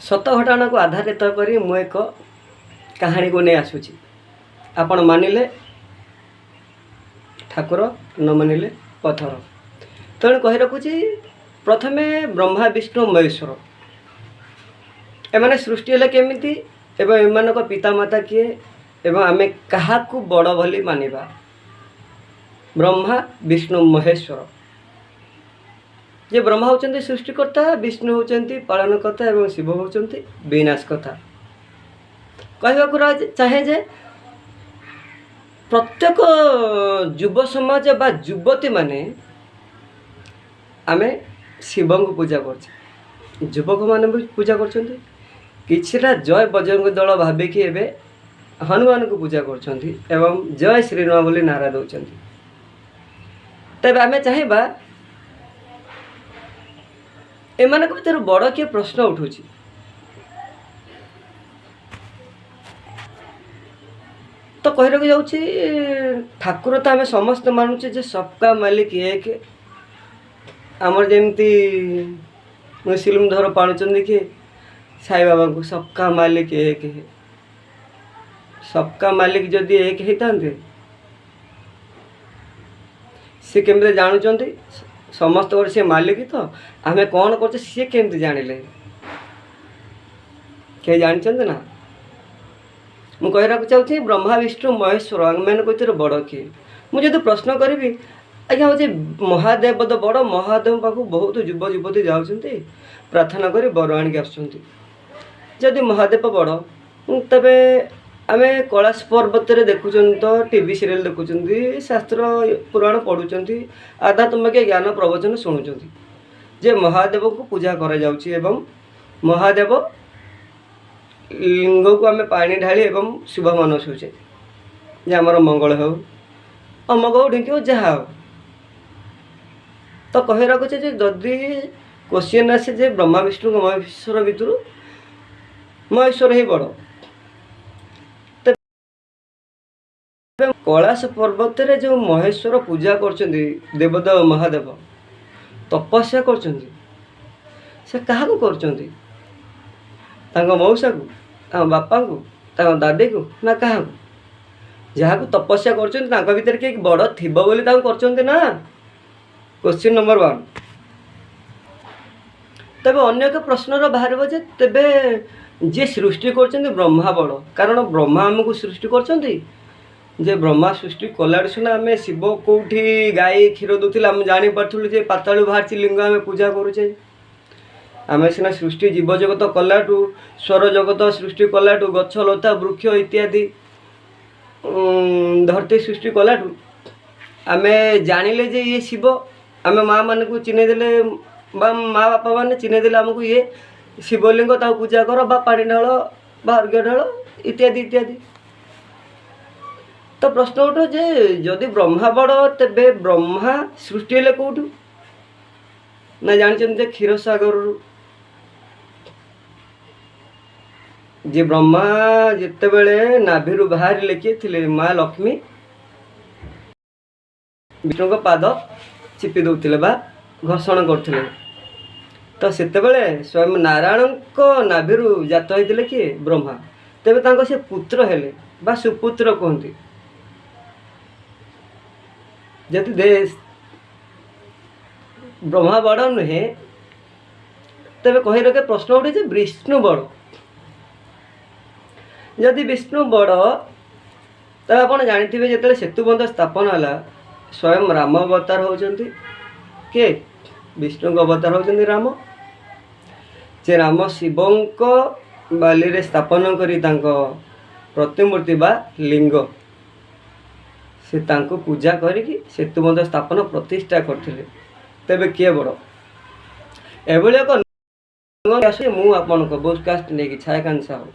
ସତ ଘଟଣାକୁ ଆଧାରିତ କରି ମୁଁ ଏକ କାହାଣୀକୁ ନେଇ ଆସୁଛି। ଆପଣ ମାନିଲେ ଠାକୁର, ନ ମାନିଲେ ପଥର। ତେଣୁ କହି ରଖୁଛି, ପ୍ରଥମେ ବ୍ରହ୍ମା, ବିଷ୍ଣୁ, ମହେଶ୍ୱର ଏମାନେ ସୃଷ୍ଟି ହେଲେ କେମିତି ଏବଂ ଏମାନଙ୍କ ପିତାମାତା କିଏ ଏବଂ ଆମେ କାହାକୁ ବଡ଼ ବୋଲି ମାନିବା? ବ୍ରହ୍ମା, ବିଷ୍ଣୁ, ମହେଶ୍ୱର। ଯେ ବ୍ରହ୍ମା ହେଉଛନ୍ତି ସୃଷ୍ଟିକର୍ତ୍ତା, ବିଷ୍ଣୁ ହେଉଛନ୍ତି ପାଳନକର୍ତ୍ତା ଏବଂ ଶିବ ହେଉଛନ୍ତି ବିନାଶକର୍ତ୍ତା। କହିବାକୁ ଚାହେଁ ଯେ ପ୍ରତ୍ୟେକ ଯୁବ ସମାଜ ବା ଯୁବତୀମାନେ ଆମେ ଶିବଙ୍କୁ ପୂଜା କରୁଛେ, ଯୁବକମାନେ ବି ପୂଜା କରୁଛନ୍ତି। କିଛିଟା ଜୟ ବଜରଙ୍ଗ ଦଳ ଭାବିକି ଏବେ ହନୁମାନଙ୍କୁ ପୂଜା କରୁଛନ୍ତି ଏବଂ ଜୟ ଶ୍ରୀରାମ ବୋଲି ନାରା ଦେଉଛନ୍ତି। ତେବେ ଆମେ ଚାହିଁବା ଏମାନଙ୍କ ଭିତରୁ ବଡ଼ କିଏ? ପ୍ରଶ୍ନ ଉଠୁଛି। ତ କହିବାକୁ ଯାଉଛି, ଠାକୁର ତ ଆମେ ସମସ୍ତେ ମାନୁଛେ ଯେ ସବକା ମାଲିକ ଏକ। ଆମର ଯେମିତି ମୁସଲିମ ଧର ପାଳୁଛନ୍ତି କି ସାଇବାବାଙ୍କୁ, ସବକା ମାଲିକ ଏକ। ସବକା ମାଲିକ ଯଦି ଏକ ହେଇଥାନ୍ତେ, ସେ କେମିତି ଜାଣୁଛନ୍ତି ସମସ୍ତଙ୍କର ସେ ମାଲିକ? ତ ଆମେ କ'ଣ କରୁଛେ ସିଏ କେମିତି ଜାଣିଲେ? କେହି ଜାଣିଛନ୍ତି ନା? ମୁଁ କହିବାକୁ ଚାହୁଁଛି, ବ୍ରହ୍ମା, ବିଷ୍ଣୁ, ମହେଶ୍ୱର ଆମମାନଙ୍କ ଭିତରେ ବଡ଼ କିଏ? ମୁଁ ଯଦି ପ୍ରଶ୍ନ କରିବି, ଆଜ୍ଞା, ହେଉଛି ମହାଦେବ ତ ବଡ଼। ମହାଦେବ ପାଖକୁ ବହୁତ ଯୁବ ଯୁବତୀ ଯାଉଛନ୍ତି, ପ୍ରାର୍ଥନା କରି ବର ଆଣିକି ଆସୁଛନ୍ତି। ଯଦି ମହାଦେବ ବଡ଼, ତେବେ ଆମେ କୈଳାସ ପର୍ବତରେ ଦେଖୁଛନ୍ତି ତ, ଟିଭି ସିରିଏଲ୍ ଦେଖୁଛନ୍ତି, ଶାସ୍ତ୍ର ପୁରାଣ ପଢ଼ୁଛନ୍ତି, ଆଧ୍ୟାତ୍ମିକ ଜ୍ଞାନ ପ୍ରବଚନ ଶୁଣୁଛନ୍ତି ଯେ ମହାଦେବଙ୍କୁ ପୂଜା କରାଯାଉଛି ଏବଂ ମହାଦେବ ଲିଙ୍ଗକୁ ଆମେ ପାଣି ଢାଳି ଏବଂ ଶୁଭ ମନସୁଛେ ଯେ ଆମର ମଙ୍ଗଳ ହେଉ, ଅମକ ହଉ, ଢିଙ୍କି ହଉ, ଯାହା ହଉ। ତ କହି ରଖୁଛେ ଯେ ଯଦି କୋଶ୍ଚିନ୍ ଆସେ ଯେ ବ୍ରହ୍ମା, ବିଷ୍ଣୁ, ମହେଶ୍ୱର ଭିତରୁ ମହେଶ୍ୱର ହିଁ ବଡ଼, ତେବେ କୈଳାସ ପର୍ବତରେ ଯେଉଁ ମହେଶ୍ୱର ପୂଜା କରୁଛନ୍ତି, ଦେବଦେବ ମହାଦେବ ତପସ୍ୟା କରୁଛନ୍ତି, ସେ କାହାକୁ କରୁଛନ୍ତି? ତାଙ୍କ ମଉସାକୁ, ତାଙ୍କ ବାପାଙ୍କୁ, ତାଙ୍କ ଦାଦିକୁ ନା କାହାକୁ? ଯାହାକୁ ତପସ୍ୟା କରୁଛନ୍ତି ତାଙ୍କ ଭିତରେ କେହି ବଡ଼ ଥିବ ବୋଲି ତାଙ୍କୁ କରୁଛନ୍ତି ନା? Question number 1। ତେବେ ଅନ୍ୟ ଏକ ପ୍ରଶ୍ନର ବାହାରିବ ଯେ ତେବେ ଯିଏ ସୃଷ୍ଟି କରୁଛନ୍ତି ବ୍ରହ୍ମା ବଡ଼, କାରଣ ବ୍ରହ୍ମା ଆମକୁ ସୃଷ୍ଟି କରୁଛନ୍ତି। ଯେ ବ୍ରହ୍ମା ସୃଷ୍ଟି କଲାଠୁ ସିନା ଆମେ ଶିବ କେଉଁଠି ଗାଈ କ୍ଷୀର ଦେଉଥିଲେ ଆମେ ଜାଣିପାରୁଥିଲୁ ଯେ ପାତାଳୁ ବାହାରିଛି ଲିଙ୍ଗ, ଆମେ ପୂଜା କରୁଛେ। ଆମେ ସିନା ସୃଷ୍ଟି ଜୀବଜଗତ କଲାଠୁ, ସ୍ୱର ଜଗତ ସୃଷ୍ଟି କଲାଠୁ, ଗଛ ଲତା ବୃକ୍ଷ ଇତ୍ୟାଦି ଧରତୀ ସୃଷ୍ଟି କଲାଠୁ ଆମେ ଜାଣିଲେ ଯେ ଇଏ ଶିବ। ଆମେ ମା ମାନଙ୍କୁ ଚିହ୍ନେଇ ଦେଲେ ବା ମା ବାପା ମାନେ ଚିହ୍ନେଇ ଦେଲେ ଆମକୁ, ଇଏ ଶିବଲିଙ୍ଗ, ତାକୁ ପୂଜା କର ବା ପାଣି ଢାଳ ବା ଅର୍ଘ୍ୟ ଢାଳ ଇତ୍ୟାଦି ଇତ୍ୟାଦି। ତ ପ୍ରଶ୍ନ ଉଠେ ଯେ ଯଦି ବ୍ରହ୍ମା ବଡ଼, ତେବେ ବ୍ରହ୍ମା ସୃଷ୍ଟି ହେଲେ କେଉଁଠୁ? ନା ଜାଣିଛନ୍ତି ଯେ କ୍ଷୀରସାଗରରୁ। ଯେ ବ୍ରହ୍ମା ଯେତେବେଳେ ନାଭିରୁ ବାହାରିଲେ, କିଏ ଥିଲେ? ମା ଲକ୍ଷ୍ମୀ ବିଷ୍ଣୁଙ୍କ ପାଦ ଚିପି ଦେଉଥିଲେ ବା ଘର୍ଷଣ କରୁଥିଲେ। ତ ସେତେବେଳେ ସ୍ୱୟଂ ନାରାୟଣଙ୍କ ନାଭିରୁ ଜାତ ହେଇଥିଲେ କିଏ? ବ୍ରହ୍ମା। ତେବେ ତାଙ୍କ ସେ ପୁତ୍ର ହେଲେ ବା ସୁପୁତ୍ର କୁହନ୍ତି। ଯଦି ବ୍ରହ୍ମା ବଡ଼ ନୁହେଁ, ତେବେ କହି ରଖେ ପ୍ରଶ୍ନ ଉଠେ ଯେ ବିଷ୍ଣୁ ବଡ଼। ଯଦି ବିଷ୍ଣୁ ବଡ଼, ତେବେ ଆପଣ ଜାଣିଥିବେ ଯେତେବେଳେ ସେତୁବନ୍ଧ ସ୍ଥାପନ ହେଲା, ସ୍ୱୟଂ ରାମ ଅବତାର ହେଉଛନ୍ତି କିଏ? ବିଷ୍ଣୁଙ୍କ ଅବତାର ହେଉଛନ୍ତି ରାମ। ଯେ ରାମ ଶିବଙ୍କ ବାଲିରେ ସ୍ଥାପନ କରି ତାଙ୍କ ପ୍ରତିମୂର୍ତ୍ତି ବା ଲିଙ୍ଗ, ସେ ତାଙ୍କୁ ପୂଜା କରିକି ସେତୁବନ୍ଧ ସ୍ଥାପନ ପ୍ରତିଷ୍ଠା କରିଥିଲେ। ତେବେ କିଏ ବଡ଼? ଏଭଳି ଏକ ଆସୁଛି ମୁଁ ଆପଣଙ୍କ ବୋଡକାଷ୍ଟ ନେଇକି, ଛାୟାକାନ୍ତ ସାହୁ।